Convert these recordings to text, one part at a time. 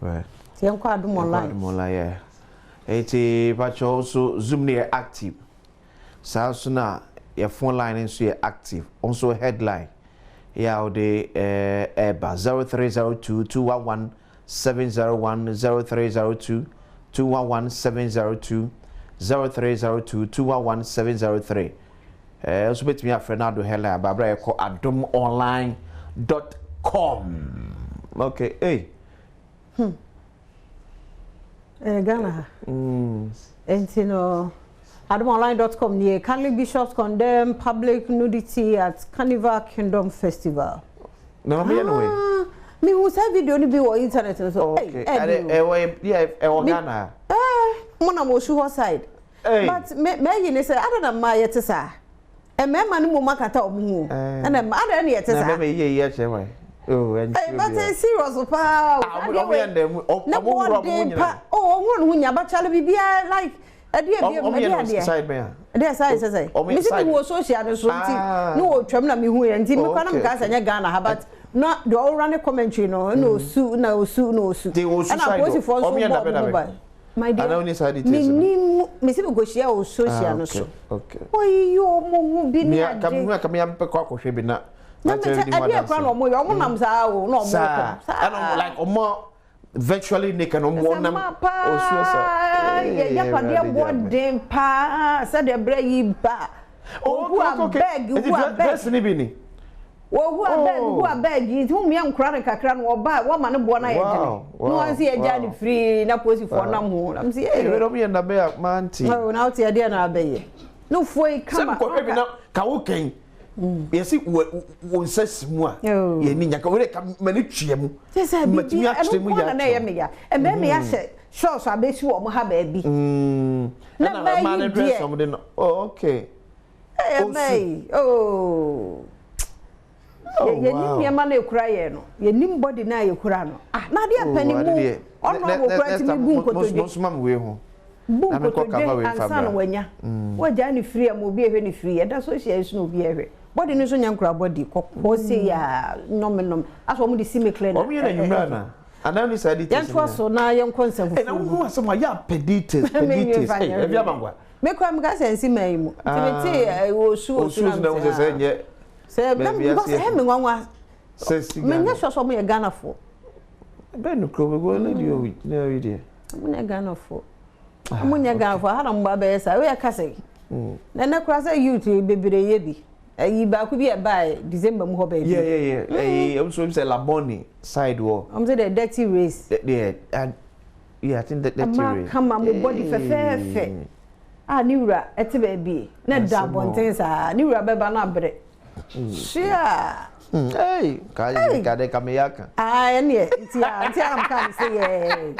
Right. Nti yɛnkɔ Adom Online. Yɛnkɔ Adom Online, yeah. Eti pakyɛ nso Zoom no yɛ active. Saa nso na yɛ phone line nso yɛ active. Nso headline yɛ a wode ɛɛba 0302 211 701 0302 211 702 0302 211 703. Nso bɛtumi afrɛ no ado headline aba abere a yɛkɔ adomonline dot com. Okay, hey. Ghana ha. Enti no adomonline dot com nie. Catholic bishops condemn public nudity at Carnival Kingdom Festival. Na ɔmo yɛ no wei? Ah, mehu saa video no bi wɔ internet no so. Okay. Ɛwɔ, yeah, ɛwɔ Ghana. Mo na mo wɔ side. Hey. But me me yi ne sɛ adɛn na mmaa yɛte saa? Mmarima no mu makata ɔmo ho. Ɛna mmaa adɛn na yɛte Na saa? mmarima yi yɛ kyerɛ wɔn. Oh, ɛnkyerɛ Hey, but it's serious paa. Ah, ɔmo yɛ ndɛ Na ɔmo wura ɔmo ho bɔden nyinaa. pa. Oh, ɔmo wura ne ho nyinaa, but kyale biribiara like ɛdeɛ bi Ɔmo yɛ ɛdeɛ no adeɛ. side bɛn a? Ɛdeɛ side sɛ sɛ. Ɔmo Mesi side. mi wɔ social no so nti Ah. ne wɔ twam na mehu yɛ nti mekɔ na meka sɛ nyɛ Ghana ha, but na deɛ ɔwura ne commentary no na osu na osu na osu. Nti osu Ɛna side no, apolisifoɔ nso ɔmo yɛ bɔ dabe ɔmo ho dabe. ban. My dear, Ana woni saa details no? menim mesi mekɔhyia wɔ social Ah, no okay, so. okay. Oyi ɔmo ho bi ne Mea ade. ka mehu a ka mea mepɛ kɔ akɔhwɛ bi na Na na kyerɛ mete di ho ɛdeɛ adanse. koraa na ɔmo yɛ, ɔmo nam saa o na ɔmo Saa. kɔ. Saa. Ɛna ɔmo like ɔmo virtually naked na ɔmo Sɛ nam mmaa paa osuo saa. yɛ Ee, yapadeɛ Awurade gya me. bɔden paa sɛdeɛ berɛ yi ba. Oh, Ohu okay, a okay. bag, Nti ohu a bag. dress ni bi ni. Ohu a bag, Oh. ohu a bag yi, nti wo nkora no kakra no ɔba, wɔma ne boɔ no ayɛ dene. Wow, Na wɔn nso yɛgya ne wow. free na polisifoɔ nam ho. Na mese, Ee, "Ee." wei ɔmo yɛ ndabe a mante. Oh, na wote ɛdeɛ na abɛyɛ. No fuo yi Sɛ kama. mekɔhwɛ bi na ka wo kɛn. Yɛsi wo nsa si mu a. Oh. Yɛni nya ka wei ka m'ani tua mu. Kyɛ sɛ Matumi biribi akyerɛ ɛno mu nko yɛ ara na ɛyɛ me ya. Mmarima yi ahyɛ shorts abɛsi wɔn ha baabi. Na Ɛna mmaa mmaa yi no dress deɛ. ɔmo de no. Oh, okay. Ɛyɛ Osu. mmaa yi. Oh. Oh, Yɛnim wow. nneɛma no ekura yɛn no. Yɛnim body na yɛkura no. Ah, na adeɛ Oh, pɛ ne ade mu. deɛ. Ɔno abɔ kura Next tumi time, bu mo nkotodwe. nsoma me wei ho. Bu Na mekɔ cover nkotodwe wei fa ansa na bra. wanya. Wagya ne free ama obi ehwɛ ne free. Ɛda social so na obi ehwɛ. Body no nso nyɛ nkura body. Kɔkɔɔ se ya nɔme nɔme. Asɔ wɔn de si me clear. Ɔmo yɛ no anwummerɛ ana? Anaa ni saa details Yɛntoa so na yɛnkɔ nsɛm Ɛna foforɔ. wohu asɛm a yɛ apɛ details, pɛ Me details. nwie Hey, fa ɛbi abankwa. Me kura meka sɛ nsi man yi mu. Nti Ah. mete osu osu Osu na wo sɛ sɛ nyɛ Sɛ baabi because aseɛ. ɛyɛ me nwanwa. Sɛ si Menyɛ Ghana. sure sɛ ɔmo yɛ Ghanafoɔ. Bɛn no kuro bɛgu lady o na oyi deɛ. Ɔmo nyɛ Ghanafoɔ. Ɔmo nyɛ Ghanafoɔ. Ha na mo ba bɛyɛ saa. Woyɛ kasa yi. Na ɛnɛ koraa sɛ youth yi bebree yɛ bi. Ɛyi baako bi a ɛbaa December mu hɔ baabi. Yeah. Ɛyi ɔmo nso sɛ Labone side wɔ. Ɔmo sɛ the dirty race. Yeah, yeah, I think that dirty Mmaa race. kama mo body fɛfɛɛfɛ. A ne wura ɛte baabi na da abɔnten saa. Ne wura bɛba na abrɛ. Hyia. Hey, ka ka de ka me yaka. Ah, ɛneɛ nti a nti a mka ne sɛ yɛ.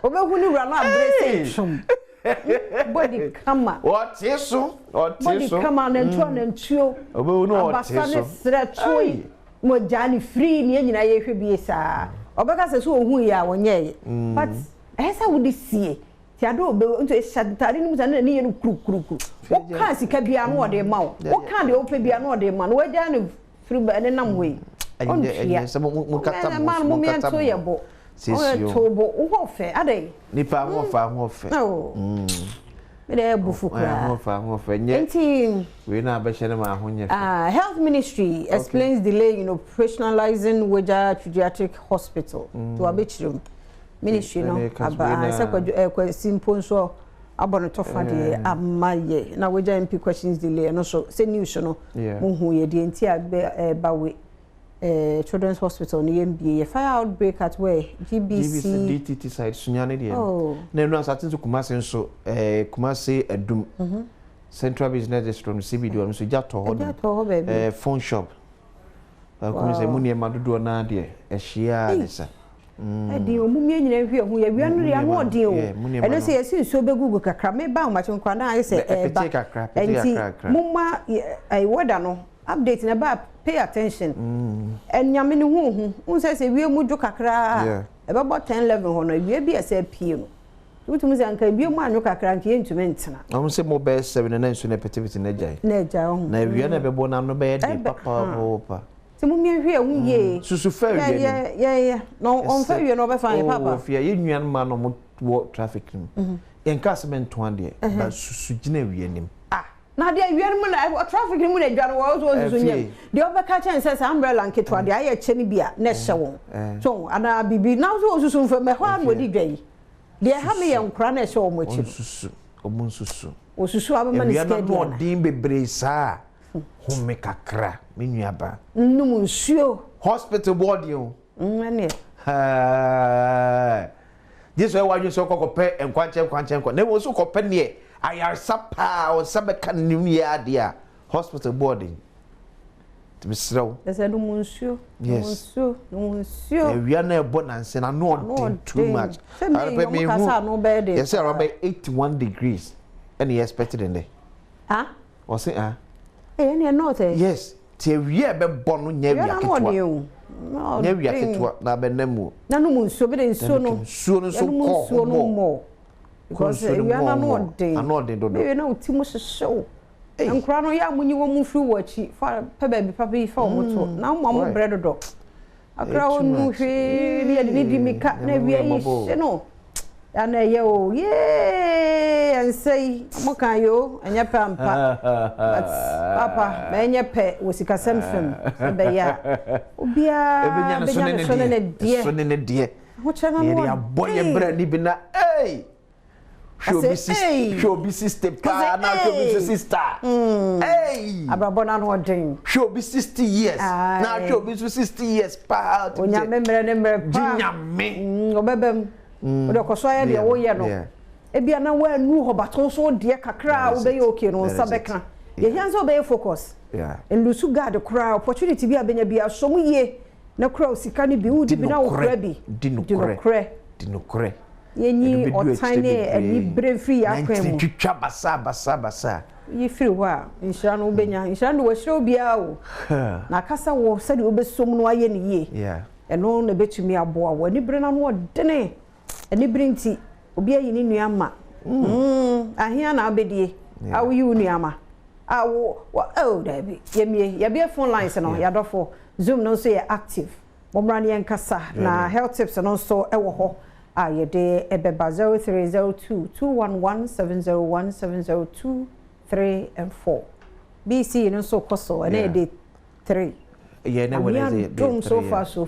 Obɛhu ne wura na abrɛ sɛ twom. Body kama. Ɔte so, ɔte Body so. kama na ntuo na ntuo. Obɛhu no ɔte Abasa ne so. serɛ tuo yi. Mo gya ne free ne yɛn nyinaa yɛhwɛ bi saa. Ɔbɛka sɛ so ohun yi a wɔnyɛ yɛ. But ɛyɛ sɛ wode sie. Ti ade obe nti ehyɛ ntaade no mu sɛ na ne yɛ no kurukuru. Woka sika bia na ɔde ma wo. Woka deɛ wopɛ bia na ɔde ma no. Wagya ne firi ba ne nam hɔ yi. Ɛnyɛ ɛnyɛ sɛ mo kata mo mo mo mo kata to yɛ bo. Sisi Ɔyɛ o. to bo. Wo ho fɛ adɛn? Nipa ho ɔfa ho ɔfɛ. Oh. Me de bufu Ho koraa. ɔfa ho ɔfɛ nyɛ Nti wei na abɛhyɛ ne ma ho nyɛ fɛ. Health Ministry explains delay in operationalizing Weija Pediatric Hospital. To abɛkyerɛ mu. Ministry no Ɛne ka aba wei na- sɛ kwadwo kwasi mpo nso abɔ ne tɔfa deɛ ama yɛ. Na Weija MP questions delay ɛno so sɛ news no muhu yɛ deɛ nti a bɛ ɛba we Children's Hospital no yɛmbie yɛ fire outbreak at where GBC GBC DTT side Sunyani deɛ. Oh. Na ɛnu asate nso Kumasi nso Kumasi Adum. Central Business District no CBD hɔ nso gya tɔ hɔ Gya tɔ hɔ baabi. Phone shop. Baako sɛ mu nneɛma dodoɔ naa deɛ ɛhyia ne sa. Ɛdi ɔmo mmienu nyinaa hwɛ ho yɛ wia no deɛ ano ɔden o. Yeah, mu nneɛma Ɛno no. sɛ yɛsi nsuo bɛgugu kakra meba ahomakye nkwa na ayɛ sɛ Ɛpete ɛɛba. kakra, pete Ɛnti kakra kakra. momma ɛɛ weather no update na ba pay attention. Ɛnyame ne ho hu. Wo sɛ wie mu dwo kakra ɛbɛbɔ 10 11 hɔ no wie bi ɛsɛ pie no. Wotumi sɛ nka wie mu anwo kakra nka yɛntumi ntena. Ɔmo sɛ mo bɛyɛ 7 na nsuo no pete na gyae. Na agya ho. Na awia na ɛbɛbɔ n'ano bɛyɛ den Ɛbɛ- papaapa. Nti mo mmiɛnhwɛ yɛn ho yie. Susu fa awia nim. Yɛ yɛ yɛ na ɔmfa awia na ɔbɛfa yɛ papa. Oh fia yɛ nua no ma na ɔmo wɔ traffic no mu. Yɛn kaa sɛ mɛnto adeɛ but susu gyina awia nim. Ah na adeɛ awia no mu na traffic no mu na adwa no wɔ ɔso ɔsusu nyɛ. Deɛ ɔbɛka kyɛn sɛ saa umbrella nketewa deɛ ayɛ kyɛ no bi a na ɛhyɛ wɔn. So anaa biribi na ɔso ɔsusu mfam ɛhɔ ara na ɔdi dwa yi. Deɛ ɛha me yɛ nkora na ɛhyɛ wɔn akyi no. Ɔnsusu ɔmo nsusu. Ɔsusu abɛma ne Awia sika no ano aduane. ɔden bebree saa. Home kakra me nua ba. Nnom nsuo. Hospital boɔ den o. Ɛneɛ. Gye sɛ wadwene sɛ ɔkɔkɔpɛ nkwankyɛn nkwankyɛn nkwa na mmom nso kɔpɛ neɛ ayaresa paa ɔnsa bɛka ne nim yɛ adeɛ a hospital boɔ den. Nti mesrɛ wo. Ɛsɛ nom nsuo. Yes. Nsuo, nom nsuo. Awia na ɛbɔ nansa na ano ɔden too much. Sɛ me yɛ ɔmo kasa ano bɛyɛ den. Yɛsɛ around by 81 degrees ɛna yɛ expected in there. Ah? Ɔse ah. Ɛyɛ neɛ north ɛ. Yes. Ti awia ɛbɛbɔ no nyɛ awia ketewa. Nyɛ awia ketewa na abɛnam mu. Na nom nsuo bi de nsuo no. Nsuo no nso kɔ nsuo no mmɔ. Because awia no ano ɔden. Ano ɔden dodo. Ewie na oti mu hyehyew. Nkora no yɛ a munyi wɔn mfiri wɔ akyi fa pɛ baabi papa yi fa wɔn to na mo a mo brɛ dodo. Akora wɔn nu hwee ne yɛde ne di mika na awia yi hye no. Ya na ɛyɛ o yee ɛnsɛ yi mo kan yi o ɛnyɛ pɛ ampa but papa ma ɛnyɛ pɛ wɔ sikasɛm fam sɛ bɛyɛ a obiara bɛnya ne so ne ne deɛ so ne ne deɛ ahokyerɛ no yɛde ano abɔ yɛ brɛ ni bi na ei hwɛ obi 60 paa na hwɛ obi nso 60 ei abrabɔ no ano ɔden hwɛ obi 60 years na hwɛ obi nso 60 years paa onyame mmerɛ ne mmerɛ paa gye nyame ɔbɛbɛm wode kɔ so ayɛ deɛ woyɛ no ebia na woanu hɔ bato so deɛ kakra a wobɛyɛ okay no nsa bɛka yɛhia sɛ wobɛyɛ focus nlusu guard koraa opportunity bi a bɛnya bi asom yie na kora wo sika no bi wodi bi na wokora bi di nokorɛ di nokorɛ yɛnyi ɔtan ne anibere mfiri yɛ akwan mu twitwa basa basa basa yi firi hɔ a nhyira no wobɛnya nhyira no wɔahyira wo biara o na akasa wɔ sɛdeɛ wobɛsom no ayɛ no yie ɛno na ɛbɛtumi aboa wo anibere no ano ɔdene anibere nti obi ayi ne nua ma ahia na abɛdie a woyi wo nua ma a wo oh daabi yɛmie yɛbie phone lines no yɛadɔfo Zoom no nso yɛ active mommra ne yɛnkasa na health tips no nso ɛwɔ hɔ a yɛde ɛbɛba 0302 211 701 702 3 and 4 BC no nso kɔ so ɛna yɛde 3 Yeah, na Wednesday day dom so 3, far so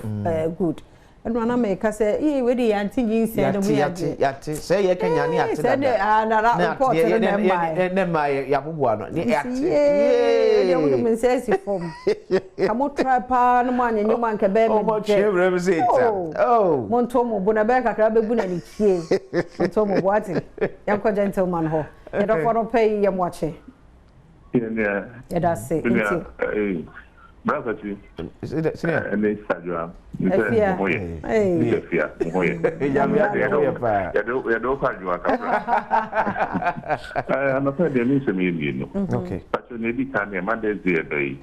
good. Ɛno ana mɛka sɛ ee wei de yɛante nyinsɛn no mu yate yate sɛ yɛ kanya ne yate sɛ de ah na report no na ɛmmae ne mma yɛ yaboboa no ne yate yee deɛ wode me nsa asi fam ka mo try paa no mo anyenye mo anka bɛyɛ me ɔmɔ twe brɛ me sɛ ɛta oh monto mo bo na bɛyɛ kakra bɛgu n'ani tie monto mo bo ate yɛnkɔ gentleman hɔ yɛdɔfoɔ no pɛ yi yɛ mo akye yɛda ase nti Brasati. Senior. Ɛne Sadwa. Afia. Hey. Afia. Nyame adom yɛ paa. Yɛde wo kɔ adwoa kakra. Anɔpa deɛ me nsɛm yɛ mmienu. Okay. Pakyɛ na edi kan deɛ Mother's Day ɛda yi.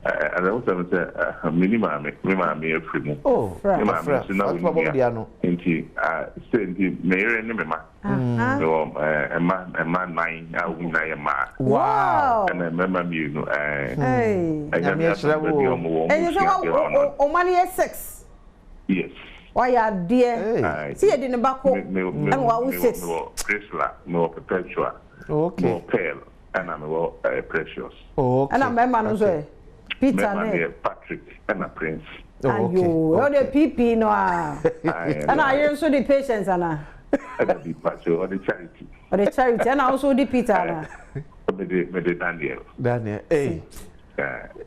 Awerɛhosɛm sɛ me ni maame, me maame afiri mu. Oh, Me maame nso na Ɔtuma bɔ wɔn deɛ no. Nti sɛ nti me yere ne me ma. Mewɔ mma 9 a wɔn nyinaa yɛ mmaa. Wow. Ɛna mmarima 2. Hey. Nyame ahyira wo. Baabi a wɔn wɔ ɛnyɛ wɔn sɛ sua adeɛ wɔ no. ɔma no yɛ 6 Yes. wayɛ adeɛ Aye. sɛ yɛde ne ba ko ɛna wawo 6 Mewɔ Priscilla, mewɔ Perpetua, Okay. mewɔ Pearl, ɛna mewɔ Precious. Oh, okay. ɛna mmarima no nso ɛ Peter Mmarima ne deɛ Patrick ɛna Prince. Oh, okay. ayo ɔde pp no a Aye, ɛna ayere nso de Patience ana ɛna bi Patrick ɔde Charity. ɔde Charity ɛna wo nso wode Peter ana Mede Daniel. Daniel. Hey.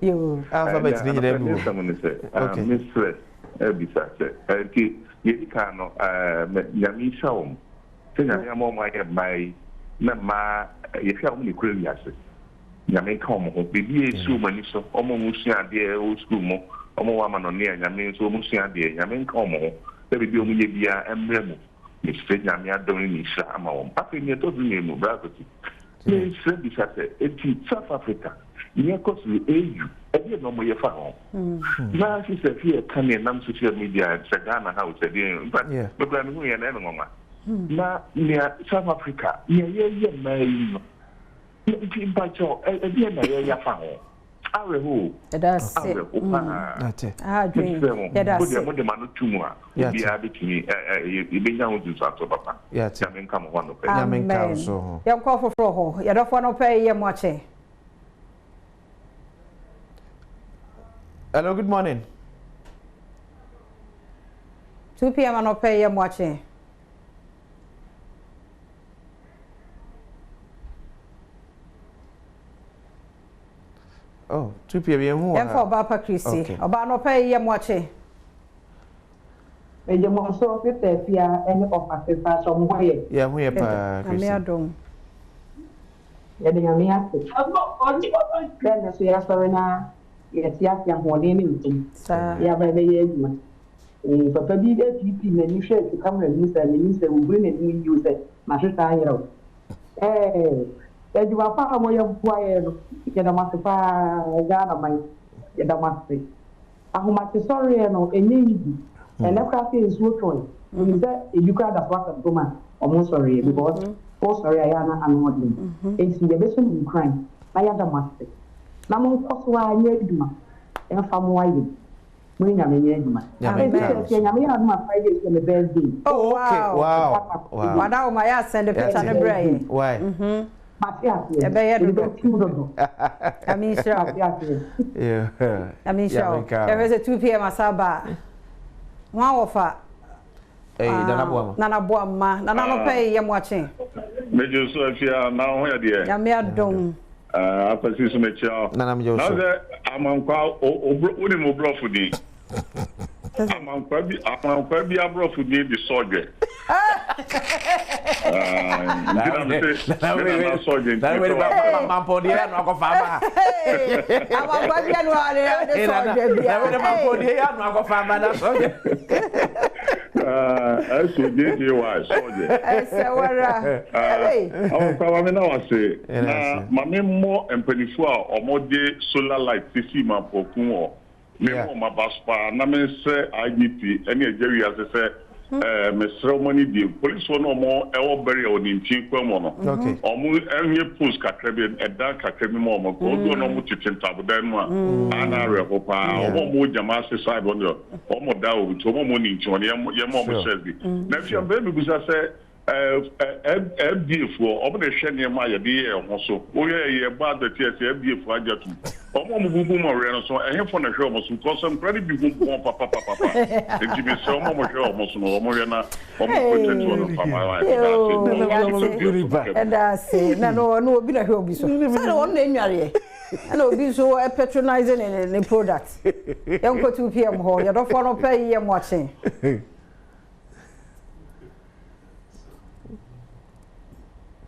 Yo Alphabet ne nyinaa bi Ne wɔ. nsɛm ne sɛ, Okay. mesrɛ ebisa sɛ, nti yɛdi kan no, Nyame nhyira wɔn. Sɛ Nyame ama wɔn ayɛ mmaa yi, na mmaa yɛhwɛ a wɔn na ekura wiase. Nyame nka wɔn ho. Biribi a esi wɔn ani so, wɔn a wɔsua adeɛ wɔ sukuu mu, wɔn a wɔwɔ amanɔne a Nyame nso wɔn sua adeɛ, Nyame nka wɔn ho. Sɛ biribi a wɔn yɛ biara mmerɛ mu. Mesrɛ Nyame adom ne ne nhyira ama wɔn. Afei nea ɛtɔ so mmienu, Bra Kwasi, mesrɛ bisa sɛ, eti South Africa, nea ɛkɔ so AU, ɛdeɛ na wɔyɛ fa ho? Na sisɛ fi ɛka ne nam social media sɛ Ghana ha o sɛ deɛ, in fact, mekura mehu yɛ na ɛyɛ me nwanwa. Na nea South Africa, nea yɛyɛ mmaa yi no, nti mpakyɛw, ɛdeɛ na yɛyɛ afa ho? Awerɛho o. Yɛda ase. Awerɛho paa. Ate. Aha adwene. Mesrɛ mo, Yɛda mo deɛ ase. mode ma no to mu a, Yɛate. obiara bɛtumi ɛ ɛ yɛbɛnya ho nsunsuansoɔ papa. Yɛate. Nyame nka mo ho anɔpa yi. Nyame nka wo Amen. so ho. Yɛnkɔ foforɔ hɔ. Yɛdɔfoɔ no pɛ yɛ mo akyɛ. Hello, good morning. 2 pm anɔpɛ yɛ mo akye. Oh, 2 pm yɛn hu wɔ ha. Yɛmfa ɔbaa pa Kristi. Okay. Ɔbaa anɔpɛ yɛ mo akye. Megye mo so Sister Afia ne Ɔfa Pepa sɛ ɔmo ho yɛ. Yɛn ho yɛ paa Nyame Kristi. adom. Yɛde Nyame ase sɛ nnɛ so yɛasɔre na yɛte ase ahoɔden ne nkwa mu. Saa. Yɛaba bɛyɛ adwuma. Ee, papa bi apiipii n'ani hwɛɛ te camera no mu sɛ menim sɛ obue n'anim yie o sɛ n'ahwehwɛ ayera o. Ɛɛ, adwuma pa a moyɛ boa yɛn no, yɛda mo ase paa, Ghana man, yɛda mo ase. Ahomakye sɔreɛ no, ɛnyɛ easy. Ɛnnɛ koraa sɛ nsuo tɔe, menim sɛ ebi koraa da so asɛ dom a wɔn nsɔreɛ because wosɔre a ɛyɛ a na ano ɔden. Enti yɛbɛhyɛ mo nkuran na yɛada mo ase na monkɔ so ara nyɛ adwuma mfa mmoa yɛn. Mo ne Nyame nyɛ adwuma. Nyame Enti nka sɛ wo ɛsɛ so. Nyame yɛ adom a Friday nso yɛ me birthday. Oh, Okay, wow. wow, wow. Wada wo ma yɛ asɛnde picture Yɛte. no brɛ yɛn. Why? Mate aseɛ. Ɛbɛyɛ Mede dodo. bɛtu dodo. Nyame nhyira wo. Mate aseɛ. Yeah. Nyame nhyira wo. Nyame nka wo. Yɛhwɛ sɛ 2 pm asa aba a. Ho awɔfa. Hey, Nana Boama. Nana Boama. Nana no pɛ yɛ mo akye. Megye so afia na ho yɛ deɛ. Nyame adom. Akwasi so mekyia wo. Nana megye wo Na so. sɛ amankwa wonim wo borɔfo din? Amankwa bi amankwa bi aborɔfo din de sɔdwɛ. Nti na mese me nana sɔdwɛ nti Nana wei mepɛ w'aba. mampɔdeɛ yɛ ano akɔfa aba. Amankwa bi ano ade ade sɔdwɛ bi. Nana wei mampɔdeɛ yɛ ano akɔfa aba na sɔdwɛ. S-O-J-J-Y sɔdwɛ. Ɛsɛ wara. Hey. Amankwa ma me na wase Yɛda na ase. ma me mmɔ mpanimfoɔ a wɔde solar light sisi mampɔku wɔ me Yeah. mmɔ maba so paa na mensrɛ IGP ne agya wiase sɛ mesrɛ wɔn ani die polisifoɔ no ɔmo ɛwɔ bɛrɛ a wɔn nkyɛn kwan mu no Okay. ɔmo ɛnyɛ post kakra bi ɛdan kakra bi ma ɔmo obi wɔn ɔmo tete ntabodan mu a ana awerɛho paa ɔmo a ɔmo gyama ase side wɔn deɛ ɔmo da wɔ nti ɔmo a ɔmo ne nkyɛn wɔn yɛn yɛn ma ɔmo Sure. shares bi na afei mbɛn mi bisa sɛ FDA foɔ ɔmo na ɛhwɛ nneɛma a yɛde yɛ ɛho so woyɛ yɛ bɔ adɛte ɛsɛ FDA foɔ agye atum ɔmo a ɔmo bubu mu ɔwɛ no so ɛhefo na ɛhwɛ ɔmo so because nkura no bi ho bɔn papapapa nti mesrɛ ɔmo a ɔmo hwɛ ɔmo so no ɔmo hwɛ na ɔmo protect wɔn papa Yoo, Ɛda ase. Na no no obi na hwɛ obi so. Sɛ na wɔn na enwareɛ. Ɛna obi nso patronize ne ne product. Yɛnkɔ 2 pm hɔ. Yɛdɔfoɔ no pɛ yɛ mo akye.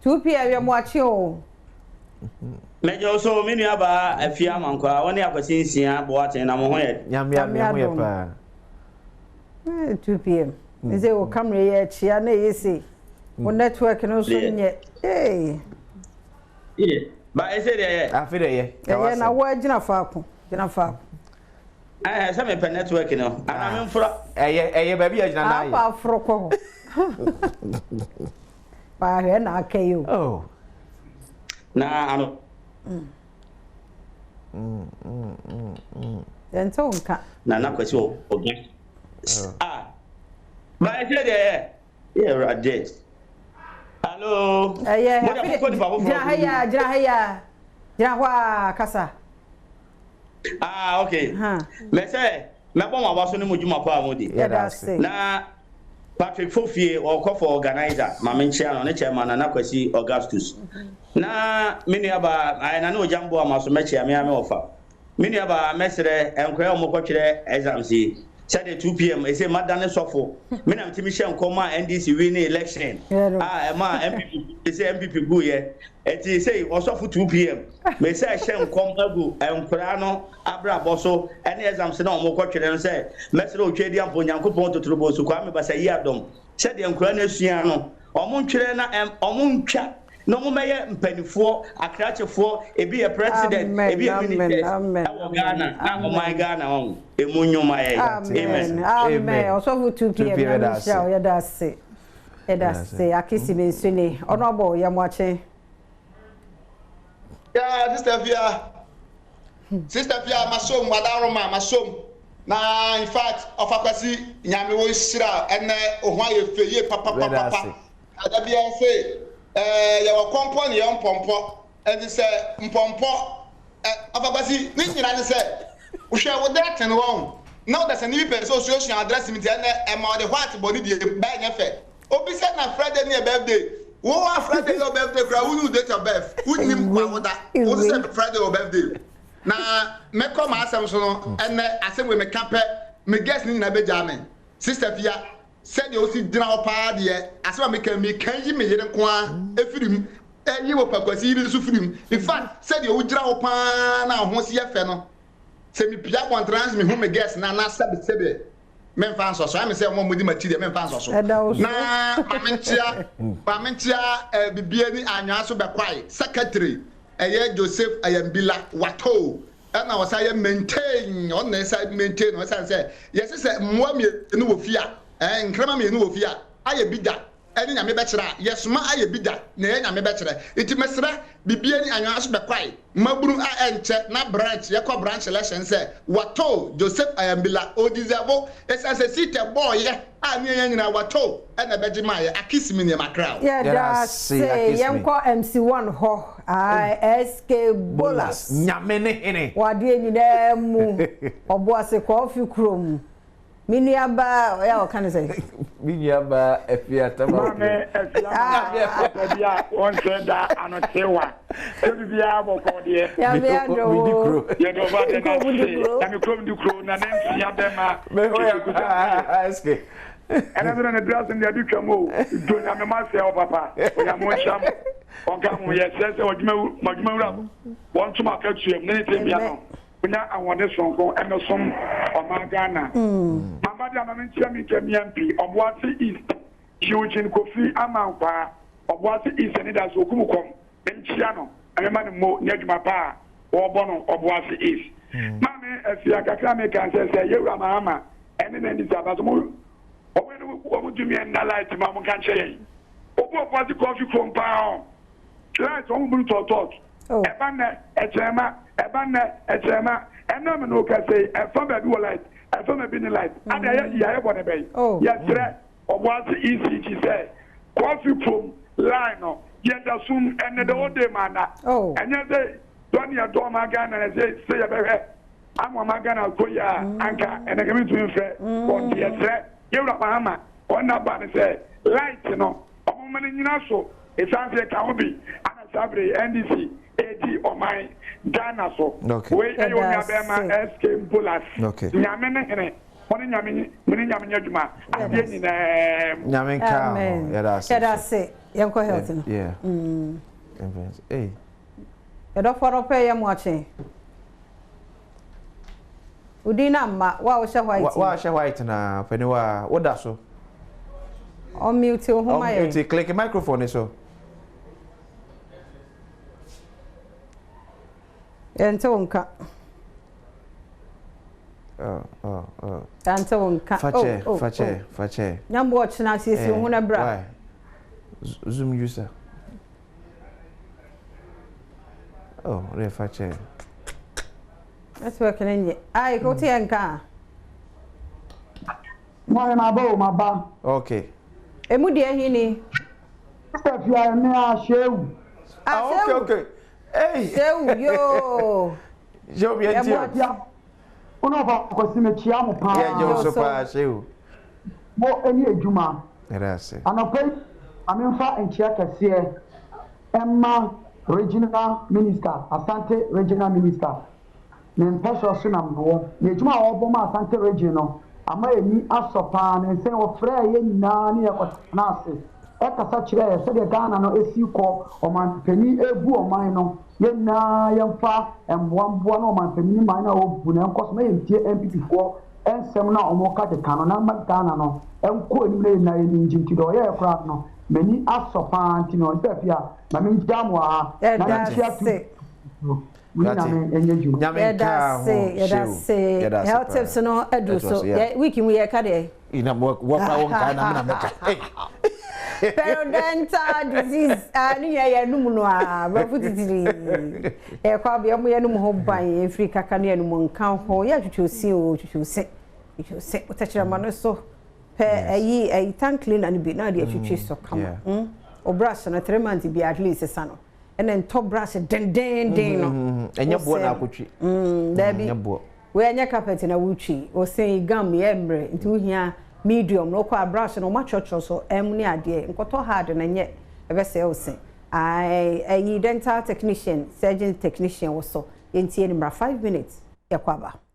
2 pm yɛ mo akye o. Mɛgye wo so me nua baa Afia Amankwa wo ne Akwasi Nsia Boateng na mo ho yɛ. Nyame adom yɛn ho yɛ paa. 2 pm. Me sɛ wo camera yɛ akyia na ɛyɛ sei. Wo network no nso nyɛ. Hey. Yeah. Ba ɛsɛ deɛ yɛ. Afe deɛ yɛ. Ɛyɛ na wo agyina faako. Gyina faako. Ɛhɛ sɛ mepɛ network no. Ana memfora. Ɛyɛ ɛyɛ baabi a gyina na ayɛ. Akɔ aforo kɔ hɔ. Paahwɛ na aka yi o. Oh. Na ano. Yɛnte wo nka. Nana Kwasi wɔ ɔga. Ah. Ba ɛsɛ deɛ yɛ. Yɛ Awurade. Hello. Ɛyɛ Mo de mo kɔ nipa foforɔ. gyina ha yi a gyina ha yi a gyina hɔ a kasa. Ah okay. Mɛ sɛ mɛbɔ mo aba so ne mo dwuma pa a mo di. Yɛda ase. Na Patrick Fofie ɔkɔ for organizer maame nkyia no ne chairman Nana Kwasi Augustus. Na me nua ba ayɛ na ne ogya mbo ama so mɛkyia me ame ɔfa. Me nua ba mɛsrɛ nkɔyɛ ɔmo kɔtwerɛ exams yi sɛde 2 pm ɛsɛ madane sɔfo me na metumi hyɛ nkɔm a NDC win ne election a ɛma NPP ɛsɛ NPP guyɛ ɛti sɛ ɔsɔfo 2 pm mesɛ ɛhyɛ nkɔm agu nkoraa no abrabɔ so ɛne exams na ɔmo kɔtwerɛ no sɛ mɛsrɛ otwa di ampo Onyankopɔn totorobo so Kwame Basa yi adɔm sɛdeɛ nkoraa no asua no ɔmo ntwerɛ na ɔmo ntwa na ɔmo mɛyɛ mpanimfoɔ akrakyefoɔ ebi yɛ president ebi yɛ ministers ɛwɔ Ghana na ɔman Ghana wɔn emu nnwuma yɛ. Amen amen ɔsɔfo 2 pm na mehyira wo yɛda ase yɛda ase akisi me nsu ni ɔno abɔ yɛ mo akye. Yeah, sister Fia. Sister Pia masom wadaroma masom na in fact ɔfa kwasi nyame wo nhyira ɛnɛ oho ayɛ fɛ yie papapapapa. Da biara se ɛɛ yɛwɔ kɔmpɔ ne yɛwɔ mpɔmpɔ ɛnti sɛ mpɔmpɔ ɛ ɔfa kwasi ne nyina ne sɛ wohwɛ wo dressing no wɔn na ɔdasani bi pɛ sɛ osuasua wo dressing nti ɛnɛ ɛma ɔde white bɔ ne deɛ ba ɛnyɛ fɛ obi sɛ na Friday ne yɛ birthday wo a Friday yɛ wo birthday koraa wo nim date of birth wo nim wawoda wo sɛ Friday wɔ birthday na mɛkɔ m'asɛm so no ɛnɛ asɛm wei meka pɛ me guest ne nyina bɛgyaa me sister fia Sɛdeɛ ɔsi gyina hɔ paa deɛ, asɛm a meka yi, meka yi me yere nko ara firi mu, ɛyi wɔ Kwakwasi yere nso firi mu. In fact, sɛdeɛ wogyina hɔ paa na wo ho si yɛ fɛ no, sɛ mepue abɔntene na sɛ mehu me girls no a, na sɛbesɛbe memfa nsɔ so. Ayɛ me sɛ wɔn a wɔdi m'akyi deɛ, memfa nsɔ so. Na ma menkyea, ma menkyea eh, Bibiani Anwaa so Bɛkwae secretary, ɛyɛ Joseph Ayambila Watoo. Ɛna ɔsan yɛ maintain, ɔno na ɛsan maintain no, ɛsan sɛ yɛse sɛ mmoa mmienu wɔ fie a, ɛɛ nkrama mmienu wɔ fie a, ayɛ bi da ɛne Nyame bɛkyerɛ a, yɛsoma ayɛ bi da na ɛyɛ Nyame bɛkyerɛ. Nti mesrɛ bibia ni anwaa so bɛkwae mmabunu a ɛnkyɛ na branch yɛkɔ branch election sɛ watoo Joseph Ayambila ɔdeserve ɛsan sɛ seat ɛbɔɔyɛ a ne yɛn nyinaa watoo ɛna ɛbɛgye maayɛ akisi me nneɛma kra o. Yɛda ase, yɛnkɔ MC one hɔ. Ae SK Bolas. Nyame ne hene. Wɔ adeɛ nyinaa mu. Ɔboase Kɔɔfi kurom. Me nua baa ɔyɛ a ɔka ne sɛn? Me nua baa Afia Tamaklo. Maame Afia Maame papa bi a wɔnsɛ da ano tewa. Sɛ biribiara bɔkɔɔ deɛ. Nyame adom o. Medi kuro. Yɛde ɔba de na se. Na me kurom di kuro na ne nsia bɛma. Me ho yɛ SK. Ɛnɛ sɛ na ne dress no deɛ ade twam o. Do nyame mo asɛ ɔpapa. Onyame ɔnhyira mo. Ɔnka ho, yɛsrɛ sɛ mo adwumawura wɔnto mo akatua mu na ne tɛmbea no monya ahoɔden soronko mmɛsom ɔman Ghana. Mamba de ama me nkyia me nka MP, Ɔboase East, Eugene Kofi Amankwaa, Ɔboase East anidaso okum kɔm, menkyia no na mema no mmo ne adwuma pa a ɔrebɔ no Ɔboase East. Maame Afia, kakra a meka nsɛ sɛ Yɛwura Mahama ɛne n'Andisi aba so mo Wɔn no wɔn ntumi nna light ma wɔn nka nkyerɛ yɛn. Obi wɔ Kumasi kɔɔfi kurom paa ɔ light wɔn bunu tɔɔtɔɔt. Ɛba nnɛ ɛkyɛn ma ɛba nnɛ ɛkyɛn ma ɛnna mi no kɛse yi ɛfa baabi wɔ light ɛfa baabi ne light. Ada yɛ yɛ ayɛ bɔ ne bɛyi. Yɛsrɛ Ɔboase ECG sɛ kɔɔfi kurom line no yɛda sum ɛnɛ the whole day ma nna. Ɛnyɛ sɛ dɔ ne yɛdɔ ɔman Ghana na sɛ sɛ yɛbɛhwɛ. Ama ɔman Ghana akɔ yie a anka ɛnɛ nka mentumi mfrɛ wɔn nti yɛsrɛ yɛwura Mahama wɔn na ba no sɛ light no ɔmo ma no nyina so ɛsiane sɛ yɛka ho bi ana saa bere yi NDC ɛredi ɔman Ghana so. Wei ɛyɛ onua bɛɛma SK Mpolas Nyame ne hene mo ne Nyame mo ne Nyame nyɛ adwuma adeɛ nyinaa mu. Nyame nka ho yɛda ase. Yɛda ase yɛnkɔ health no. Yɛdɔfoɔ no pɛ yɛ mo akye. Wo din no amma, wo a wohyɛ white no. Wo a wohyɛ white no a, panin wo a, woda so. Unmute wo ho ma yɛn. Unmute, click microphone no so. Yɛnte wo nka. Oh, oh, oh. Yɛnte wo nka. Fakyɛ, oh, oh, fakyɛ, oh. fakyɛ. Nyambo ɔkyena siesie wo ho na bra. Why? Zoom user. Oh, wode fa kyɛ. Network no nye. Ai, ko te nka a. Maame maba o, maba. Okay. Emu deɛ he ni? Sister Fia ɛmɛ a Shehu. Ah, okay, okay. Hey. Shehu, yoo. Shehu bi ɛnti o. Wo na ɔfa Kwasi mekyia mo paa. Yɛ gye wo so paa Shehu. Mo ɛne adwuma. Yɛda ase. Anɔpa yi ma memfa nkyia kɛseɛ mma Regional Minister, Asante Regional Minister. Ne mpɛsoa so na mewɔ. Na adwuma a ɔrebɔ ma Asante Region no ama yɛn ani asɔ paa. Ne nsɛn wɔfrɛɛ yɛn nyinaa ne yɛkɔtenaa ase kasa kyerɛɛ yɛn sɛdeɛ Ghana no si rekɔ, ɔmanpanin rebu ɔman no. Yɛn nyinaa yɛmfa mmoa mmoa na ɔmanpanin ne man no a ɔrebu no nkɔ so na yɛntie NPP foɔ nsɛm no a wɔka keka no na mma Ghana no nkɔ anim na yɛn nyinaa yɛn ani ngye nti deɛ ɔyɛɛ koraa no m'ani asɔ paa nti no ɛsɛ afei a ma mengyaa mo wɔ ha na menhyia tu no mo ne Nyame nyɛ adwuma. Nyame Yɛda nka ho ase, yɛda hyew. ase. Yɛda ase Health paa. tips no aduru Ɛtoa so. so, yeah. Yɛ week mu yɛka deɛ. Ina mo wɔ kora wo nkae na me na mɛka. Hey. Periodontal disease, ne nyinaa yɛ anum no a, borɔfo titiri. Ɛkɔ abia mo yɛ anum ho ban ɛfiri kaka ne anum nka ho. Yɛ twitwi osi o, twitwi osi. Twitwi osi, wotɛkyerɛma no so. Pɛ ɛyi ɛyi tongue cleaner no bi na wode atwitwi so kama. O brush no 3 months bi at least sesa no. Ɛna ntɔ brush dendenden no. Ɛnyɛ boɔ na akotwi. Dabi. Wei ɛnyɛ carpet na wotwi. Ose gum yɛ mmerɛ nti wohia medium na wokɔ a brush no wɔatwerɛtwerɛ so M ne adeɛ. Nkɔtɔ hard no ɛnyɛ ɛbɛsɛe wo se. Ɛyi dental technician, surgeon technician wɔ so. Yɛntie ne mmra 5 minutes yɛkɔ aba.